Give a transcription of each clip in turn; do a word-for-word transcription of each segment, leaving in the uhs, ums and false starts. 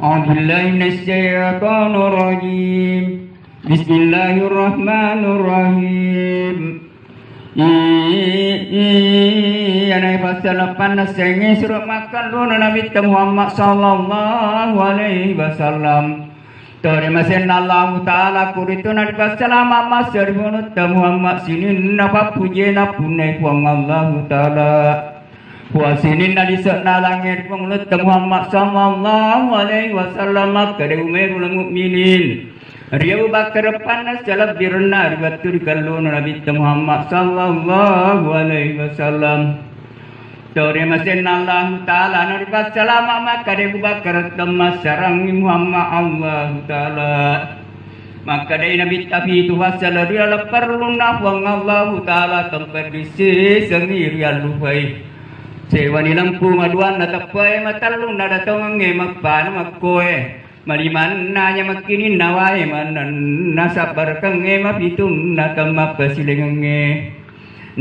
أعوذ بالله من الشيطان الرجيم. بسم الله الرحمن الرحيم. I-, iyana ipassaleppanna sengnge suro makkalluna Nabitta Muhammad sallallahu alaihi wasallam. Tori masenna Allahu Ta'ala, kuritu naripassalama masse ri Puangutta Muhammad sininna pappujena punnai Puang Allahu Ta'ala. Puang sininna lise'na langnge ri Puangutta Muhammad sallallahu alaihi wasallam, makkeda Umairul Mukminin ri Abu Bakar panna salebbirenna ri wettu ri kalluna Nabitta Muhammad sallallahu alaihi wasallam. Tori masenna Allahu Ta'ala naripassalama makkeda Abu Bakar temmassarangngi Muhammad Allahu Ta'ala. Makkedai Nabitta pitu passala ri laleng parellunna Puang Allahu Ta'ala tempa risesengngi riallupai. Sewani lempu maduanna teppae matellunna datongengnge mappana makkoe. Malimanna nyamekkininna wae manenna sabbarekengnge mapitunna temmappasilengengnge.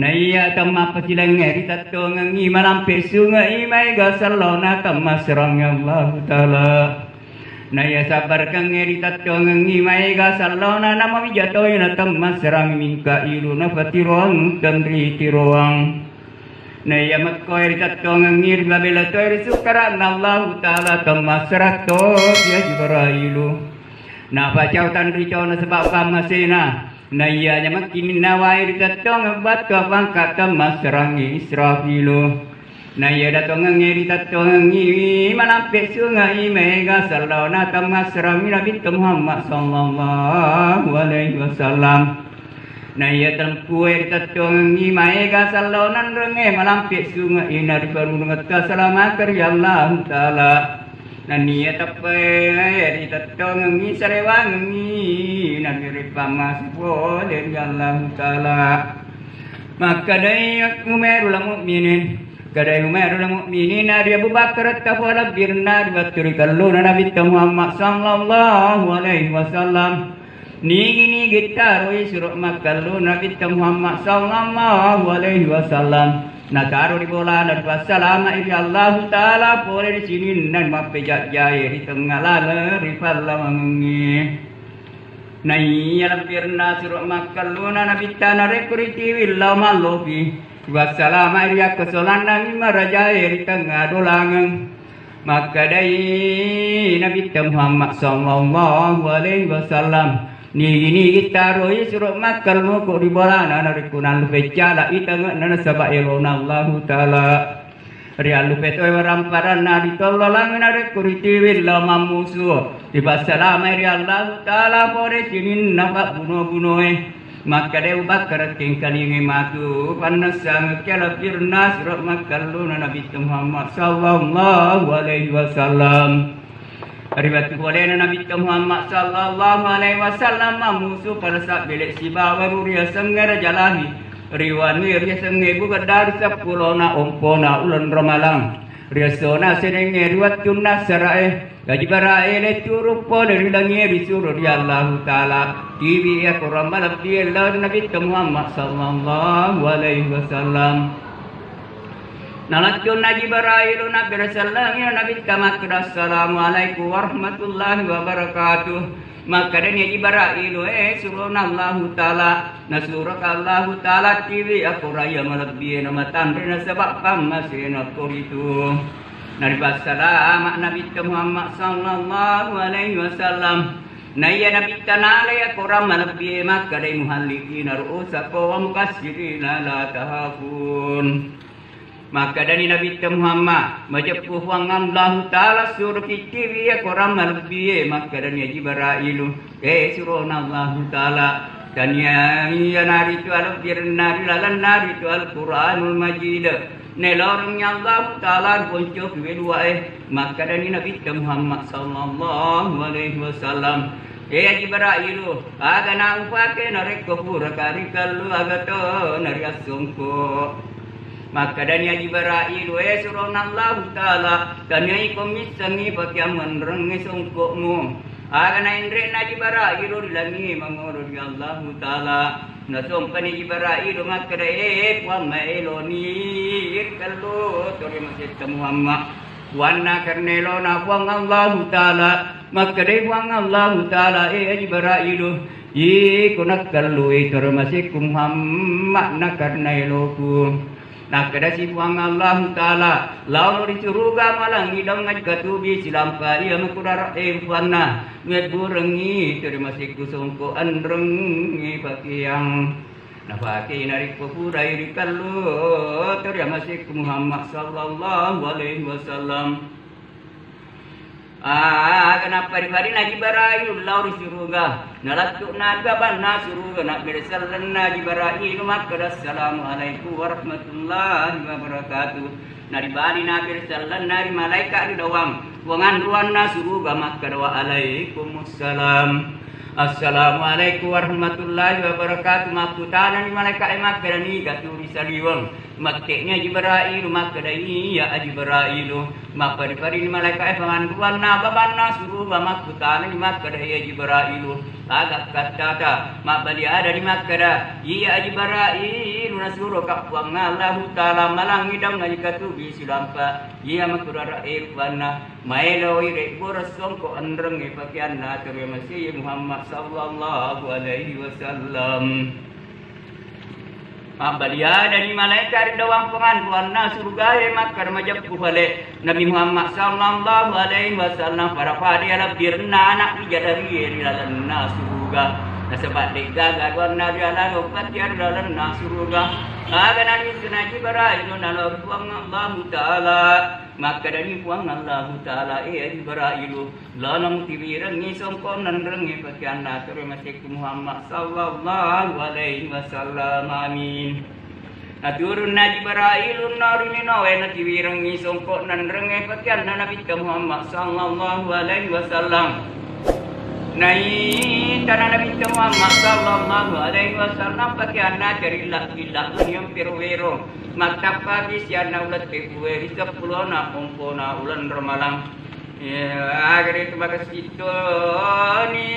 Naiya temmappasilengnge ritettongengngi malampe sunge'i maega sellona temmasserangnge Allahu Ta'ala. Naiya sabbarekengnge ritettongengngi maega sellona namamija toina temmasserangngi Mingka'ilu napatiroang tenritiroang. Naiya mekkoe ritettongengngi ri babela toe ri sukkara'na Allahu Ta'ala temmasserang tosi Jibrailu. Napacau tanricona sebab pammasena. Naiya nyamekkininna wae ritettongeng battua pangka temmasserangngi Israfilu. Naiya datongengnge ritettongengngi malampe sunge'i maega sellona temmasserangngi Nabitta Muhammad sallallahu alaihi wasallam. Naiya tempue ritettongengngi maega sellona enrengnge malampe sunge'i nariparurungetta salamakeng ri Allahu Ta'ala. Naiya teppae ritettongengngi sarewangengngi narireppang mase pole ri Allahu Ta'ala. Makkedai Umairul Mukminin, kedai Umairul Mukminin ri Abu Bakar tafalebbirna ri wettu ri kalluna Nabitta Muhammad sallallahu alaihi wasallam. Nigi-nigi taroi suro makkallu Nabitta Muhammad sallallahu alaihi wasallam. Nataro ri bolana ripassalama'i ri Allahu Ta'ala pole ri sininna mappejajjae ri tengnga laleng ri pallawangengnge. Naiya lebbirna suro makkalluna Nabitta narekko ritiwi lao mallopi. Ripassalama'i ri akkasolannangngi marajae ri tengnga dolangeng. Makkedai Nabitta Muhammad sallallahu alaihi wasallam, nigi-nigi taroi suro makkalluko ri bolana narekko nallupe cala i tange'na nasaba elona Allahu Ta'ala. Riallupe toi waramparanna ri tollo langeng narekko ritiwi lao mammusu. Ripassalama'i ri Allahu Ta'ala pole sininna pabbuno-bunoe. Makkeda Abu Bakar, "Kengkalingai matu pannessangekki alebbirna suro makkalluna Nabitta Muhammad sallallahu alaihi wasallam." Ri wettu polena Nabitta Muhammad sallallahu alaihi wasallam mammusu pada sabbele sibawa ru riasengnge Raja Lahi, ri wanue riasengnge Bugedda ri seppulona ompona uleng Ramalang. Riasona senengnge ri wettunna sarae. Jibrailu leturu pole ri langie risuro ri Allahu Ta'ala. Tiwi akorang malebbie lao ri Nabitta Muhammad sallallahu alaihi wasallam. Nalaccunna Jibrailu nabbere sellengi Nabitta makkeda, "Assalamualaikum warahmatullahi wabarakatuh." Makkedani Jibrailu, "Eh, surona Allahu Ta'ala." Nasuroka Allahu Ta'ala tiwi akorang iya malebbie namatanre nasaba pammasena koritu. Naripassalama Nabitta Muhammad sallallahu alaihi wasallam. Naiya Nabitta nalai akorang malebbie makkedai muhallikina ru'usakum wa mukassirina la tahafun. Makkedani Nabitta Muhammad, "Majeppu Puang Allahu Ta'ala suroki tiwi akorang malebbie." Makkedani Jibrailu, "Eh, surona Allahu Ta'ala, tania iyanaritu alebbirenna ri lalenna ritu Al-Quranul Majid. Nelorengngi Allahu Ta'ala ri poncoki weluae." Makkedani Nabitta Muhammad sallallahu alaihi wasallam, "Eh, Jibrailu, aga naupake narekko puraka rikellu, aga to nariassongko?" Makkedani Jibrailu, "Eh, surona Allahu Ta'ala, taniaiko missengngi pakeang menrengnge songko'mu." Aga naenre'na Jibrailu ri langie mangolo ri Allahu Ta'ala. Nasompani Jibrailu makkeda, "Eh, Puang, maeloni rikellu tori masetta Muhammad." Wanna karena elona Puang Allahu Ta'ala, makkedai Puang Allahu Ta'ala, "Eh, Jibrailu, iko nakkellui toro masekku Muhammad na karena eloku." Nakkedasi Puang Allahu Ta'ala, "Laono ri suruga malangi dong ajkatubi silampa iya makudara e rupanna, mebburengi toro masekku songko enrengi pakeang." Napakei narekko purai rikellu toro masekku Muhammad sallallahu alaihi wasallam. Aga napari-parina Jibrailu lao ri suruga, nalattu'na ri babanna suruga, nabbere sellenna Jibrailu makkeda, "Assalamualaikum warahmatullahi wabarakatuh." Naribali nabbere sellenna ri malaika ri doang, wanganruanna suruga makkeda, "Waalaikumsalam." "Assalamualaikum warahmatullahi wabarakatuh." Makkutanani malaika'e makkeda, "Niga tu ri saliweng?" Matte'ni Jibrailu makkeda, "Iya, Jibrailu." Mappari-parini malaika'e panganruanna babanna suruga makkutanani makkeda, "Iya, Jibrailu, aga kattata?" Mabbali adani makkeda, "Iya, Jibrailu, nasuroka Puang Allahu Ta'ala malangi dong ajkatubi silampa iya makudara e rupanna." Maeloi rebboro songko enrengnge pakeanna toro masei Muhammad sallallahu alaihi wasallam. Mabbali adani malaika ri doang panganruanna surugae makkeda, "Majeppu fale Nabi Muhammad sallallahu alaihi wasallam, pada-pada iya lebbirenna anak wijadarie ri lalenna suruga. Nasaba de'gaga ruanna rialang patia ri lalenna suruga." Aga nalissena Jibrailu nalao ri Puang Allahu Ta'ala. Makkedani Puang Allahu Ta'ala, "Eh, Jibrailu, laono mutiwirengngi songko nenrengnge pakeanna toro masekku Muhammad sallallahu alaihi wasallam." Amin. Naturunna Jibrailu no ri linoe, natiwirengngi songko nenrengnge pakeanna Nabitta Muhammad sallallahu alaihi wasallam. Naitana Nabitta Muhammad sallallahu alaihi wasallam pakeanna carilla-cilla yang pero-wero. Mattappa bisianna uleng tebue ri seppulona ompona uleng Ramalang. Iya, aga ritu makessing toni,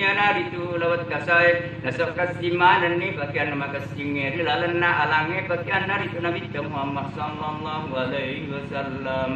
iyanaritu laweng tasae, nasokka simanenni pakeanna makessingnge ri lalenna alangnge pakeanna ritu Nabitta Muhammad sallallahu alaihi wasallam.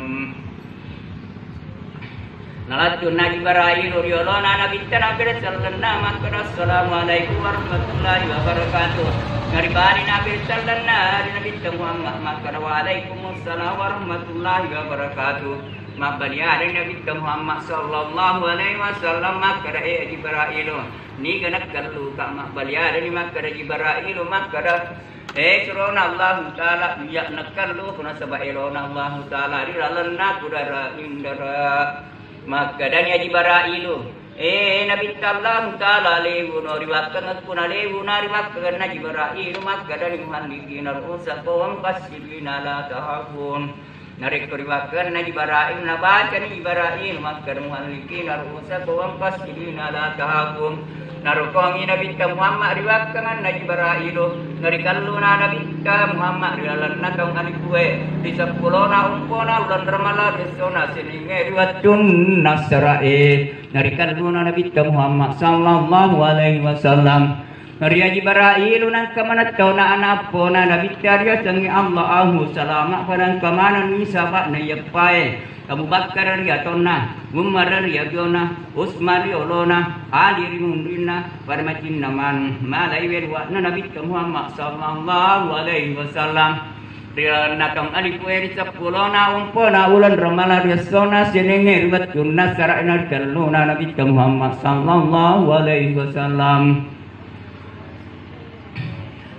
Nalattunna Jibrailu ri olona Nabitta nabbere sellenna makkeda, "Assalamualaikum warahmatullahi wabarakatuh." Naribali nabbere sellenna ri Nabitta Muhammad makkeda, "Waalaikumsalam warahmatullahi wabarakatuh." Mabbali adani Nabitta Muhammad sallallahu alaihi wasallam makkeda, "Eh, Jibrailu, niga nakkelluka?" Mabbali adani makkeda Jibrailu makkeda, "Eh, surona Allahu Ta'ala, iya nakkelluku nasaba elona Allahu Ta'ala ri lalenna kudara indara." Makkedani Jibrailu, "Eh, Nabitta Allahu Ta'ala, lewuno ri wakkengekku." Nalewuna ri wakkengenna Jibrailu, makkedani, "Muhallikina ru'usakum wa muqassirina la takhafun." Narekko riwakkenna Jibrailu, nabacani Jibrailu makkeda, "Muhallikina ru'usakum wa muqassirina la takhafun." Narokongi Nabitta Muhammad riwakkenganna Jibrailu, narikelluna Nabitta Muhammad ri lalenna taung alipue, ri seppulona ompona uleng Ramalang, ri essona Seningnge ri wettunna Asarae, narikelluna Nabitta Muhammad sallallahu alaihi wasallam. Ri Jibrailu nangka manettona ana appona Nabitta riasengngi Allahu Salama, padangka manenni saba'na iyeppae, Abu Bakar ri atonna, Umar ri abiona, Utsman ri olona, Ali ri munrinna, pada macinna maneng malai weluwa'na Nabitta Muhammad sallallahu alaihi wasallam. Ri lalenna taung alipue ri seppulona ompona uleng Ramalang ri essona Seningnge ri wettunna Asarae narikelluna Nabitta Muhammad sallallahu alaihi wasallam.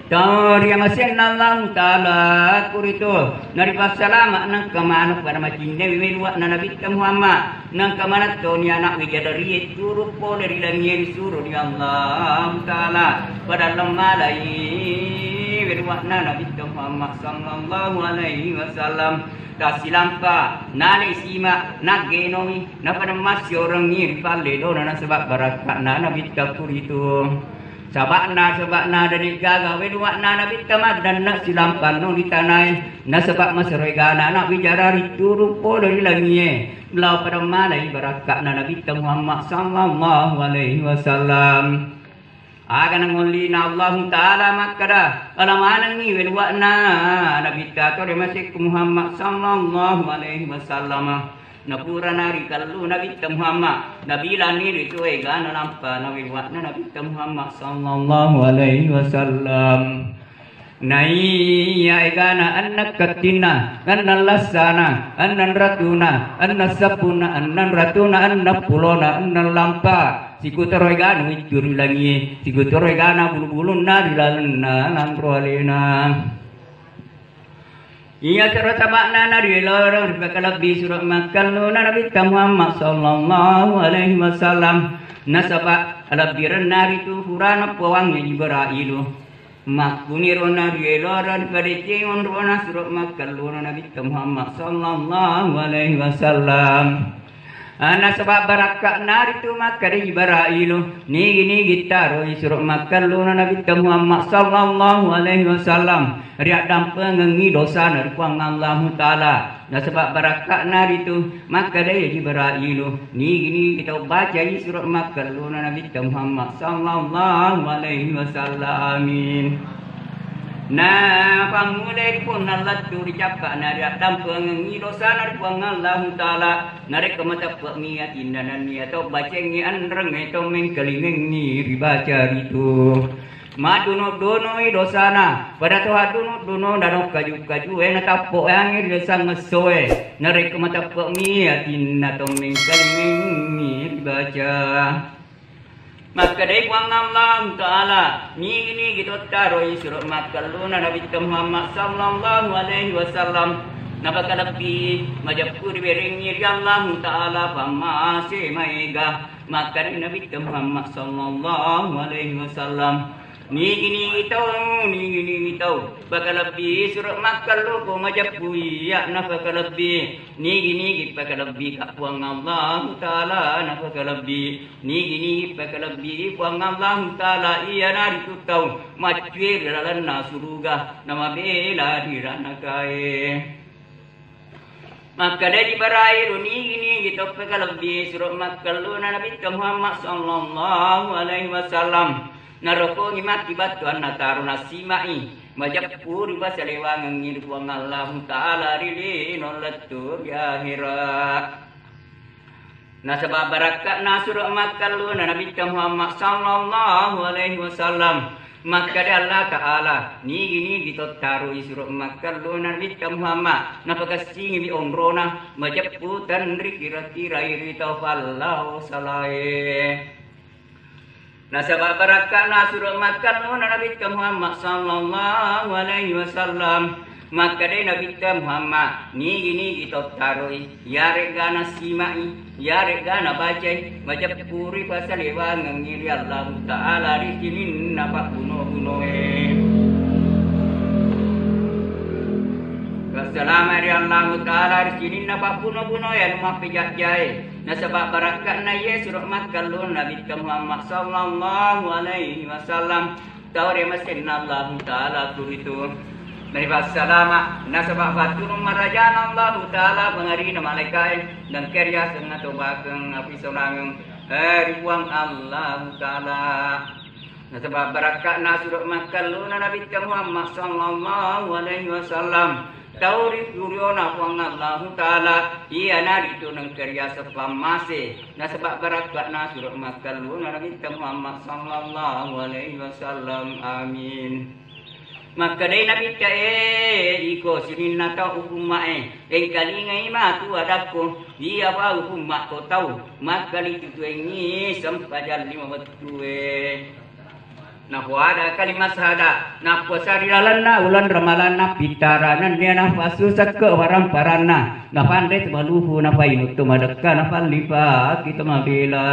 Tau riamasenna Allahu Ta'ala, kuritu naripassalama nangka maneng pada macinnai weluwa'na Nabitta Muhammad, nangka manettoni ana wijadarie turu pole ri langie risuro ri Allahu Ta'ala, pada lemmalai weluwa'na Nabitta Muhammad sallallahu alaihi wasallam. Tassilampa nalai sima naggenoi, napada massiorengngi ri pallelona nasaba barakka'na Nabitta kuritu. Saba'na, saba'na dani gaga weluwa'na Nabitta maddanna silampano ri tanae, nasaba maseroegana ana wijara rituru pole ri langie, lao pada malai barakka'na Nabitta Muhammad sallallahu alaihi wasallam. Aga nangollina Allahu Ta'ala makkada, ala manengngi weluwa'na Nabitta tore masekku Muhammad sallallahu alaihi wasallam. Napura narikellu Nabitta Muhammad, nabilani ritu egana lampa na weluwa'na Nabitta Muhammad sallallahu alaihi wasallam. Naiya egana enneng kettinna, enneng lassana, enneng ratuna, enneng seppunna, enneng ratuna, enneng pulona, enneng lampa. Sikutoro egana wiccu ri langie, sikutoro egana bulu-bulunna ri lalenna lanro alena. Iya sero taba'na narieloreng ripakalebbi suro makkelluna Nabitta Muhammad sallallahu alaihi wasallam. Nasaba alebbirenna ritu purana puwangnge Jibrailu. Makkuniro narieloreng ripadeceng onrona suro makkelluna Nabitta Muhammad sallallahu alaihi wasallam. Ah, nasaba barakka'na ritu makkeda Jibrailu, nigi-nigi taroi suro makkelluna Nabitta Muhammad sallallahu alaihi wasallam, riaddampengengngi dosana ri Puang Allahu Ta'ala. Nasaba barakka'na ritu makkeda Jibrailu, nigi-nigi tau bacai suro makkelluna Nabitta Muhammad sallallahu alaihi wasallam. Amin. Na pammulai ri punna lettu ri cappa na riaddampengengngi dosana ri Puang Allahu Ta'ala. Narekko mateppe'mi atinna nennia tau bacengngi enrengnge tau mengkalingengngi ribaca ritu. Madduno-dunoi dosana, pada to hadduno-duno dano kaju-kajue natappoangi ri sangngessue. Narekko mateppe'mi atinna tau mengkalingengngi ribaca. Makkedai Puang Allahu Ta'ala, nigi-nigi tottaroi suro makkelluna Nabitta Muhammad sallallahu alaihi wasallam, napakalebbi majeppu riwerengngi ri Allahu Ta'ala pammase maega. Makkedai Nabitta Muhammad sallallahu alaihi wasallam, nigi-nigi tau, nigi-nigi tau pakalebbi suro makkellu ko majeppu iya napakalebbi. Nigi-nigi pakalebbi ka Puang Allahu Ta'ala napakalebbi. Nigi-nigi pakalebbii Puang Allahu Ta'ala, iyanaritu tau maccue ri lalenna suruga, namabela ri ranakae. Makkedai Jibrailu, nigi-nigi to pakalebbii suro makkelluna Nabitta Muhammad sallallahu alaihi wasallam. Narokongi matti battuanna taro nassima'i, majeppu ri pasalewangengngi ri Puang Allahu Ta'ala ri lino lettu ri ahera. Nasaba barakka'na suro makkelluna Nabitta Muhammad sallallahu alaihi wasallam. Makkeda Allah Ta'ala, nigi-nigi tottaroi suro makkelluna Nabitta Muhammad, napakessingiwi onrona, majeppu tenri kira-kirai ri tau pallao salae. Nasaba barakka'na suro makkelluna Nabitta Muhammad sallallahu alaihi wasallam. Makkedai Nabitta Muhammad, nigi-nigi tottaroi, yare'ga nassima'i, yare'ga nabacai, majeppu ri pasalewangengngi ri Allahu Ta'ala ri sininna pabbuno-bunoe. Wassalama ri Allahu Ta'ala ri sininna pabbuno-bunoe anu mappejajjae. Nasaba barakka'na iye suro makkelluna Nabitta Muhammad sallallahu alaihi wasallam, tau ri masenna Allahu Ta'ala kuritu. Naripassalama, nasaba fatturung marajana Allahu Ta'ala pangarina malaikae, nengka riaseng atobakeng api sonangeng, eh, ri Puang Allahu Ta'ala. Nasaba barakka'na suro makkelluna Nabitta Muhammad sallallahu alaihi wasallam, tau ri turiona Puang Allahu Ta'ala, iyanaritu nengka riaseng pammase. Nasaba barakka'na suro makkelluna Nabitta Muhammad sallallahu alaihi wasallam. Amin. Makkedai Nabitta, e, iko sininna tau umma'e, engkalingai matu adakku, iyapa umma'ko tau makkalitituengngi sempajang lima wettue. Napoada kalimat sahada, nappuasa ri lalenna uleng ramalanna pittara nennia nafasu sekke warang-paranna, napanre temaluhu, napainuttu madekka, napallipaki temabela.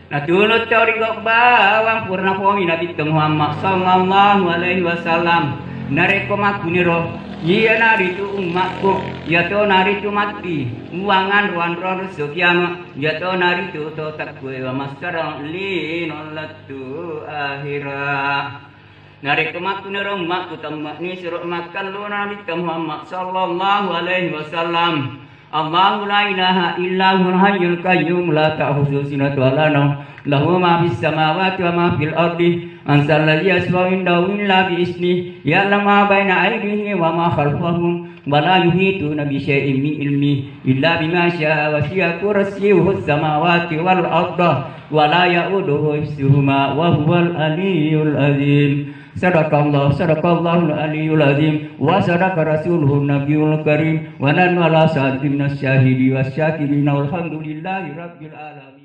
Natunu tau ri gau bawang pura napomi Nabitta Muhammad sallallahu alaihi wasallam. Narekko makkuniro, iyanaritu ummakku, iyatonaritu matti, uwanganro anro resso kiamat. Iyatonaritu to takkuewa massarang lino lettu ahera. Narekko makkuniro ummakku temme'ni suro makkelluna Nabitta Muhammad sallallahu alaihi wasallam. الله لا إله إلا هو الحي القيوم لا تأخذه سنة ولا نوم له ما في السماوات وما في الأرض من ذا الذي يشفع عنده إلا بإذنه يعلم ما بين أيديهم وما خلفهم ولا يحيطون بشيء من علمه إلا بما شاء وسع كرسيه السماوات والأرض ولا يؤوده حفظهما وهو العلي العظيم. صدق الله، صدق الله العلي العظيم، وصدق رسوله النبي الكريم، ونحن على ذلك من الشاهدين والشاكرين، والحمد لله رب العالمين.